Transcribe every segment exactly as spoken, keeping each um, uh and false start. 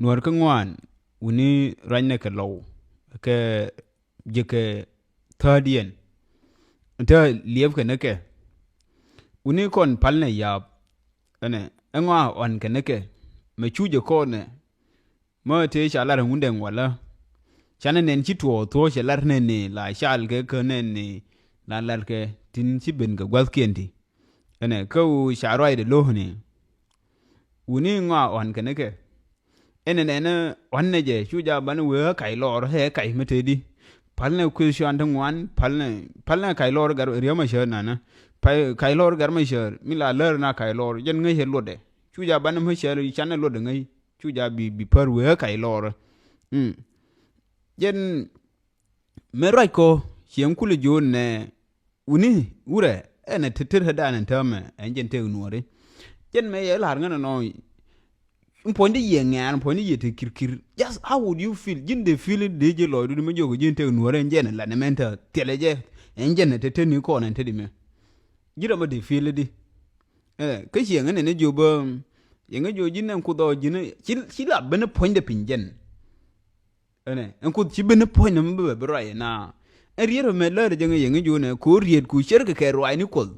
Nuɔr kä ŋuan wuni ruacnɛ kɛ lɔw kɛ jekɛ third yen. Te liɛpkɛ ni kɛ wuni kɔn palnɛ yap. Ɛnɛ ɛŋɔa ɣɔn kɛ ni kɛ mɛ cu jɛ kɔnɛ. Mä tëë ca lar ŋundɛŋ walä. Canɛ nɛn ci tuɔɔk thuɔɔk cɛ lar nɛni la cal kɛ kä nɛni la lar kɛ tin ci ben kɛ gua̱thkiɛn ti. Ɛnɛ kä wu ca ruacdɛ lo̱hni. Wuni ŋɔa ɣɔn kɛ ni kɛ. Ɛnɛ nɛnɛ ɣɔn nɛ jɛ cu ja banɛ wee ɣä kac lɔɔr ɣä kac mä tëë di. Palnɛ kueth cuan ti ŋuan palnɛ palnɛ kac lɔɔr gar riäm a cäär nanä. Kac lɔɔr gar mä cäär mi la lär na kac lɔɔr jɛn ŋäc ɛ luɔtdɛ. Cu ja banɛ mä cäär canɛ luɔtdɛ ŋäc. Cu ja bi bi pär wee kac lɔɔrä. Jɛn mëë ruac kɔ cieŋ kulɛ jo̱o̱n nɛ wuni wurɛ ɛn ɛ tëtër ɛ dan ɛn täämɛ ɛn jɛn tëë nuɔri. Jɛn mëë yɛ la̱r ŋän ɛnɔ. Puɔ̱nydi yɛ ŋɛ̈ɛ̈n puɔ̱nydi yɛ te kirkir. Just how would you feel? Ji̱n dee feel dee jɛ lɔcdu di mi jiök ji̱n tëë nuɔri ɛn jɛn ɛ lat ni mɛn tɛ thiɛlɛ jɛ. Ɛn jɛn ɛ tëtër ni kɔn ɛn te di mɛ. Ji̱n rɛ mi dee feel di. Kä cieŋ ɛn ɛn jiök bä. Cieŋ ɛ jiök ji̱n ɛn kuth ɔ ji̱n ci la ben puɔ̱nydɛ piny jɛn. Ɛnɛ ɛn kuth ci ben puɔ̱ny nɛ mi bɛ bi ruac ɛna. Ɛn riet rɔ mɛ lär jɛ ŋä yɛ ŋä jo̱o̱nɛ ko̱ riet ku cär kɛ kɛ ruac ni kuɔth.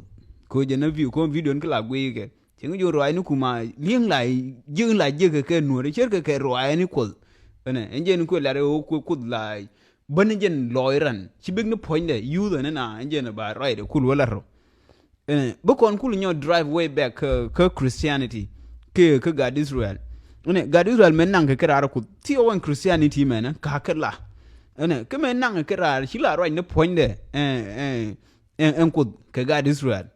Ko̱ jɛ na vi ko̱ video ni ki la guiy kɛ cɛ ŋä jo̱o̱n ruac ni ku ma li̱eŋ la jiek la jiek kɛ kɛ nuɔ̱ɔ̱r cär kɛ kɛ ruac ni kuɔth. Ɛnɛ ɛn jɛ ni kuɛ lar ɛ ɣöö kuɛ kuoth la bän jɛn lɔɔc ran ci bek ni puɔ̱nydɛ youth ɛn ɛna ɛn jɛn ba ruacdɛ kul wä lar rɔ. Bi kɔn kul nyɔ drive way back kä Christianity. Kä kä gat Israel. Ɛnɛ gat Israel mɛ naŋ kɛ kɛ raar kuth ti ɔwɛn Christianity mɛnɛ ka kɛ la. Ɛnɛ kä mɛ naŋ kɛ raar ci la ruac ni puɔ̱nydɛ. Ɛn kuth kɛ gat Israel.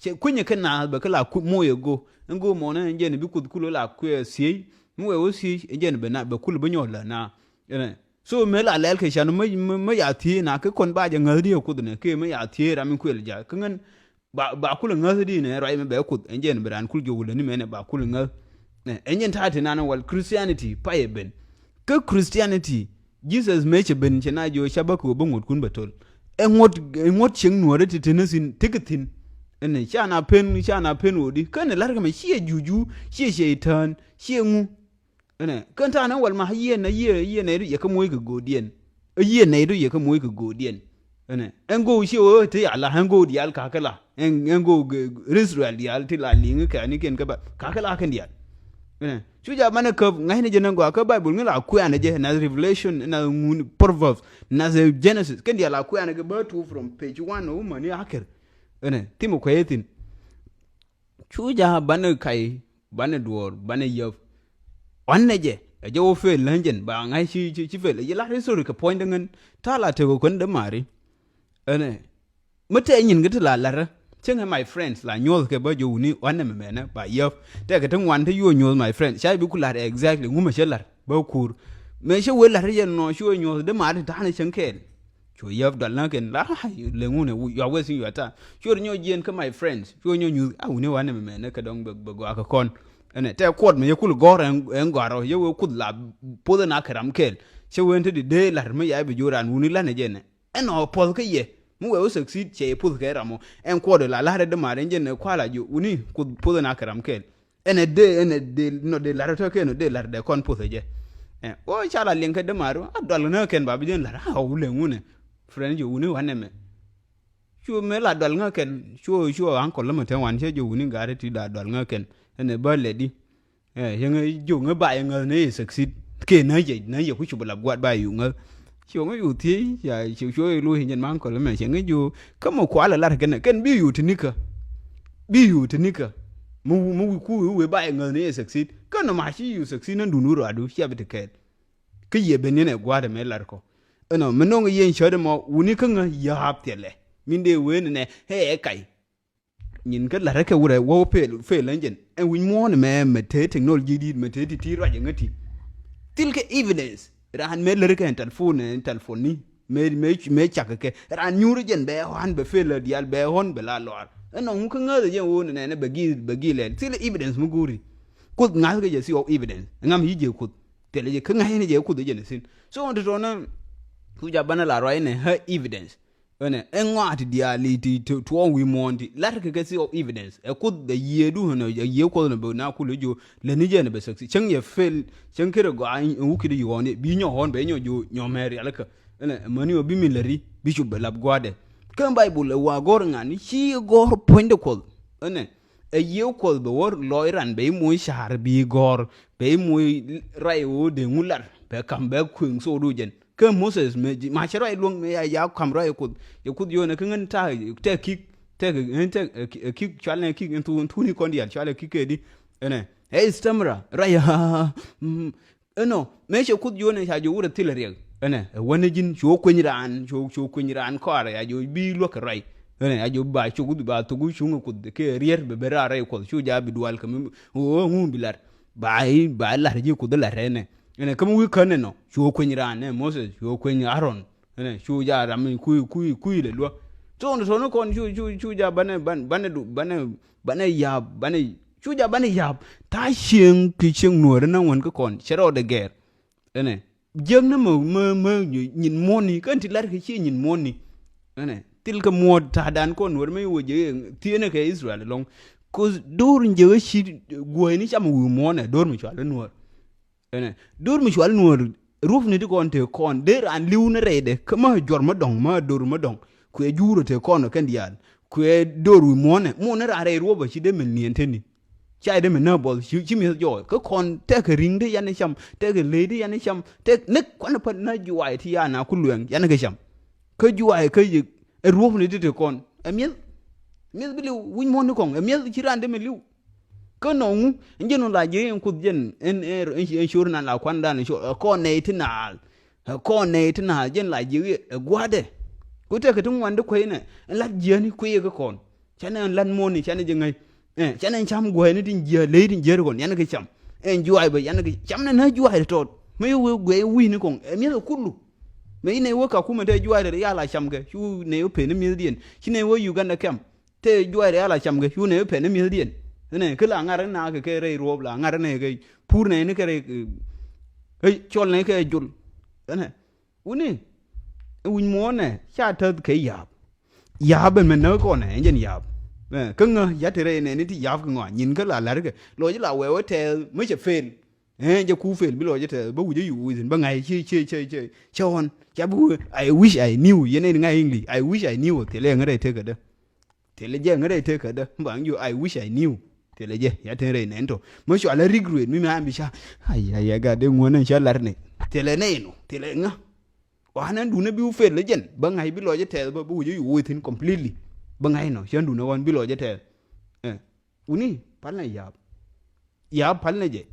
Cɛ kunyɛ kɛ naath bɛ kɛ la moc ɛ go ɛn go mɔnɛ ɛn jɛn bi kuth kul la kuɛ thiec. Mi wɛ wä thiec ɛn jɛn bɛ kul bi nyɔ la na. Ɛnɛ so mëë la lɛl kɛ can mä ya thiee na kä kɔn ba jɛ ŋäth di ɛ kuoth nɛ kɛ mä ya thiee ram in kuël ja kä ŋän. Ba ba kulɛ ŋäth di nɛ ruac mɛ bɛ kuoth ɛn jɛn bi raan kul jowulä ni mɛnɛ ba kulɛ ŋäth. Ɛn jɛn ta̱a̱ ti nan wal Christianity payɛ ben. Kä Christianity Jesus mëë cɛ ben cɛ na jiö ca bä kɛ wä bä ŋuɔ̱t kun bɛ to̱l. Ɛ ŋuɔ̱t ɛ ŋuɔ̱t cieŋ nuɔ̱ɔ̱rä ti te nä thi̱n tekɛ thi̱n. Ɛnɛ ca na pen ca na pen wä di kä nɛ la̱r kɛ mɛ ciɛ juju ciɛ ciɛ itään ciɛ ŋu. Ɛnɛ kän ta̱a̱ nɛ wal ma yiëë nɛ yiëë yiëë nɛy ri yɛ kä moc kɛ go̱o̱diɛn. Ɛ yiëë nɛy ri yɛ kä moc kɛ go̱o̱diɛn. Ɛnɛ ɛn go̱o̱k ci ɣöö te yal la ɛn go̱o̱k diaal ka̱kä la ɛn ɛn go̱o̱k Israel diaal ti la li̱ŋ kɛ ni kɛn kä ba ka̱kä la kɛn diaal. Ɛnɛ cu ja manɛ käp ŋa̱cnɛ jɛ nɛ gɔaa kä Bible ŋi la kuɛ̈nɛ jɛ nath Revelation nath ŋun Proverbs nath Genesis kɛn diaal la kuɛ̈nɛ kɛ bä tu from page one ɔ mäni akɛr. Ɛnɛ thimɛ kuɛ̈cɛ thi̱n. Cu ja banɛ kac banɛ duɔɔr banɛ yäp. Ɣɔn nɛ jɛ ɛ jɛ wä fail län jɛn ba ŋa̱c ci ci ci fail ɛ jɛ lat history kɛ puɔ̱nydä ŋän ta̱a̱ la tek ɛ kuän dämaari. Ɛnɛ mi tɛɛ nyin kä ti la la̱rä cäŋ ɛ my friends la nyuɔ̱th kɛ bä jɛ wuni ɣɔn nɛ mɛ mɛnɛ ba yäp. Tɛkɛ ti ŋuan ti yuɔ nyuɔ̱th my friend ca bi ku la̱r exactly ŋumɛ cä la̱r bä kuur. Mëë cä wee la̱r jɛ nɔ ci wee nyuɔ̱th dämaari ti ta̱a̱n cäŋ kɛɛl. Cu yäp dual näk kɛn la leŋun ɛ you are wasting your time. Cu ri nyɔ jiɛn kä my friends cu nyɔ nyuth a wuni wanɛ mɛ mɛnɛ kɛ dɔŋ bɛ gɔaa kɛ kɔn. Ɛnɛ tɛ kuɔt mɛ yɛ kul gɔr ɛn gɔarɔ yɛ wee kuth la poth ɛn a kɛ ram kɛɛl. Cɛ wee te di dee lar mi ya bi joran wuni lanɛ jɛnɛ ɛn ɔ puɔth kä yɛ mi wee wä succeed cɛ yɛ puth kɛ ram ɔ ɛn kuɔt la lar ɛ dämar ɛn jɛnɛ kual a jo wuni kuth poth ɛn a kɛ ram kɛɛl. Ɛn ɛ dee ɛn ɛ dee nɔ dee lar ɛ tɔ̱ kɛn ɔ dee lar dee kɔn puth ɛ jɛ. Ɛ ɣöö ca la liɛŋ kɛ dämaar ɣöö a dual nä kɛn ba bi jɛn lar a ɣöö wulɛ ŋunɛ. Friend ji̱ wuni wanɛ mɛ. Cu mëë la dual ŋä kɛn cu cu ankɔl lä mɛ te wan cɛ ji̱ wuni gaari ti la dual ŋä kɛn. Ɛn ɛ bä lɛ di. Ɛ yɛŋɛ ji̱ ŋä ba yɛ ŋäth ni yɛ succeed. Kɛ nä yɛ nä yɛ ku cu bi la gua̱t ba yɛ yu ŋäth. Ci ɣöö ŋä yu thiec ca ci cuɔ i̱ lo̱c in jɛn man kɔl mɛ cɛ ŋä jiö kä mɛ kualɛ lar kɛn kɛn bi yu ti nikä. Bi yu ti nikä. Mɛ wi̱i̱ ku wi̱i̱ wee ba yɛ ŋäth ni yɛ succeed kä nɔ ma ci yu succeed ni dun wur ruadu cia bi ti kɛɛl. Kä yɛ ben yɛn ɛ gua̱a̱t ɛmɛ lar kɔ ɛnɔ mɛ no̱ŋ yɛn cäät ɛmɔ wuni kä ŋä ya̱a̱p thiɛlɛ min dee wee ni nɛ ɛ ɛ kac. Nyin kä la̱rä kɛ wurɛ wä fail fail engine ɛn wi̱ny muɔ̱ɔ̱n mɛ mɛ te technology dit mɛ te ti ti ruac ɛŋä ti. Thil kɛ evidence raan mɛ lär kɛ ɛn telephone ɛn telephone ni mɛ mɛ mɛ cak kɛ raan nyuur jɛn bɛ ɣɔ̱a̱n bɛ fail diaal bɛ ɣɔ̱n bɛ la lɔaar ɛn nɔŋ kä ŋäth jɛn woo nɛ nɛ bɛ gi bɛ gi lɛl thil evidence mi guuri. Kuoth ŋa̱th kɛ jɛ thi ɣɔw evidence ŋam yi jɛ kuoth. Thil jɛ kä ŋa̱th ni jɛ kuoth jɛn thin so ɣɔn ti tɔnä. Ku ja banɛ la ruac nɛ ɣä evidence. Ɛnɛ ɛ ŋɔaati diaal i̱ ti tuɔɔŋ wi̱i̱ muɔ̱ɔ̱n ti la̱t kɛ kɛ thi of evidence ɛ Kuoth ɛ yiëëdu ɛnɔ ɛ yiëë Kuɔth ɛnɔ bɛ na kul ɛ jiö lɛ ni jɛ ɛnɛ bɛ sexy cäŋ yɛ fail cäŋ kɛ rɛ gɔaa ɛn wukit ɛ yi ɣɔn bi nyɔ ɣɔn bɛ nyɔ jiö nyɔ mɛ rialikä. Ɛnɛ ɛmäni ɔ bi min lɛ ri bi cop bɛ lap gua̱a̱dɛ. Kä Baibul ɛ wa gɔ̱r ŋa̱n ci gɔ̱r puɔ̱nydɛ Kuɔth. Ɛnɛ ɛ yiëë Kuɔth bɛ wä lɔc ran bɛ i̱ moc ca̱r bi gɔ̱r bɛ i̱ moc ray ɣöö dee ŋu lar bɛ ka̱m bɛ kuëŋ thokdu jɛn. Kä Moses mɛ ji̱ ma cɛ ruac luäŋ mɛ ya ya kam ruac Kuoth. Yɛ Kuoth yonɛ kä ŋän ta̱a̱ tɛk kik tɛk ŋän tɛk kik cual nɛ kik in thuk in thuni kɔn diaal cual kik kɛ di. Ɛnɛ ɛ istamra ruac. Ɛnɔ mɛ cɛ Kuoth yonɛ ca jɔ wurɛ thilɛ riɛk. Ɛnɛ ɛ wänɛ ji̱n cu kueny raan cu cu kueny raan kɔaarɛ ya jɔ bi luäk kɛ ruac. Ɛnɛ ya jɔ ba cu Kuoth ba thuk cuŋ Kuoth kɛ riɛr bɛ bɛ raar rɛy Kuɔth cu ja bi dual kɛ mi ɣöö ŋu bi lar. Ba i̱ ba lar ji̱ Kuoth lar ɛnɛ. Ɛnɛ kä mi wi̱i̱ kän ɛnɔ cu kueny raan ɛ Moses cu kueny Aron. Ɛnɛ cu ja ram mi kui̱ kui̱ kui̱ lɛ luä. Thon thon kɔn cu cu cu ja banɛ ban banɛ du banɛ banɛ yap banɛ cu ja banɛ yap. Ta̱a̱ cieŋ ki cieŋ nuɔ̱ɔ̱ri na ŋuän kä kɔn cɛ rɔɔdɛ gɛɛr. Ɛnɛ jiäkni mä mä mä nyin muɔ̱ɔ̱ni kän ti lar kɛ cie nyin muɔ̱ɔ̱ni. Ɛnɛ thil kɛ muɔ̱ɔ̱t ta̱a̱dan kɔn nuɔ̱ɔ̱ri mä iwä jɛ thieenɛ kɛ Israel ɛlɔ̱ŋ. Koth do̱r in jɛ ɣä ci guäyni cam wi̱i̱ muɔ̱ɔ̱nɛ do̱r mi cual inuɔ̱ɔ̱r. Ɛnɛ do̱r mi cual nuɔ̱ɔ̱r rup ni ti kɔn te kɔn dee raan li̱w ni rɛydɛ kä mä juɔr mä dɔ̱ŋ mä do̱r mä dɔ̱ŋ. Kuɛ juurä te kɔn kɛn diaal kuɛ do̱r wi̱i̱ muɔ̱ɔ̱nɛ muɔ̱ɔ̱n ni raan rɛy ruɔpä ci dee mi niɛn teni. Ca dee mi nä buɔth ci ci mi̱eth jɔɔy kä kɔn tɛkɛ ri̱ŋ dee yan cam tɛkɛ ley dee yan cam tɛk nek kuanɛ pät nä juaay ti ya na ku luɛŋ yan kɛ cam. Kä juaay kä yik ɛ ruɔp ni ti te kɔn ɛ mi̱eth. Mi̱eth bi li̱w wi̱c muɔ̱ɔ̱n ni kɔŋ ɛ mi̱eth ci raan dee mi li̱w. Kä nɔŋu in jɛn wun la ji̱ in Kuoth jɛn in in cor nan la kuandan in cor ɛ kɔn nɛy ti naal. Ɛ kɔn nɛy ti naal jɛn la ji̱ ɛ gua̱dɛ. Ku tɛkɛ ti ŋuan di kueynɛ in lat jiäni kui̱ ɛ kä kɔn. Canɛ in lat muɔ̱ɔ̱ni canɛ ji̱ ŋäc. Ɛ canɛ in cam gua̱a̱yni tin jiäär ley tin jiäär kɔn yan kɛ cam. Ɛn juaay bä yan kɛ cam nɛ nä juaay ti tɔɔt. Mä yɛ wee guɛy wi̱i̱ni kɔŋ ɛ mi̱eth ɛ kulu. Mɛ inɛ wä Kakuma te juaarɛ ya la cam kɛ cu nɛ wä pen mi̱ethdiɛn ci nɛ wä Uganda kɛm. Te juaarɛ ya la cam kɛ cu nɛ wä pen mi̱ethdiɛn. Nɛ kä la ŋar na kɛ kɛ rɛy ruɔp la ŋar nɛ kɛ pur nɛ ni kɛ rɛy kɛ cɔl nɛ kɛ jul. Ɛnɛ wuni wi̱ny muɔ̱ɔ̱nɛ ca täth kɛ yaap. Yaap ɛn mɛ näk kɔnɛ ɛn jɛn yaap. Kä ŋä ya te rɛy nɛ ni ti yaap kɛ ŋɔa nyin kä la la̱rkɛ lɔc la wɛwɛ tɛth mä cɛ fel. Ɛɛ jɛ ku fel bi lɔ jɛ tɛ bä wi̱c ɛ yuuc within bä ŋa̱c ci ci ci ci ci ɣɔn ca bi wee I wish I knew yɛn ɛn ŋa̱c English I wish I knew thilɛ ŋä rɛy tekädä. Thilɛ jɛ ŋä rɛy tekädä ba ŋ ju I wish I knew. Thilɛ jɛ ya ten rɛy nɛn tɔ mä cua lɛ regret mi mi an bi ca. Ay ay ay gat de ŋuɔ̱n ɛn ca lar ni thilɛ nɛy nu thilɛ ŋä. Wa nɛn dun ɛ bi wä fel lɛ jɛn bä ŋa̱c bi lɔ jɛ tɛth bä bi wi̱c ɛ yuuc within completely. Bä ŋa̱c nɔ cän dun ɛ ɣɔn bi lɔ jɛ tɛth. Ɛ wuni pal nɛ yaap. Yaap pal nɛ jɛ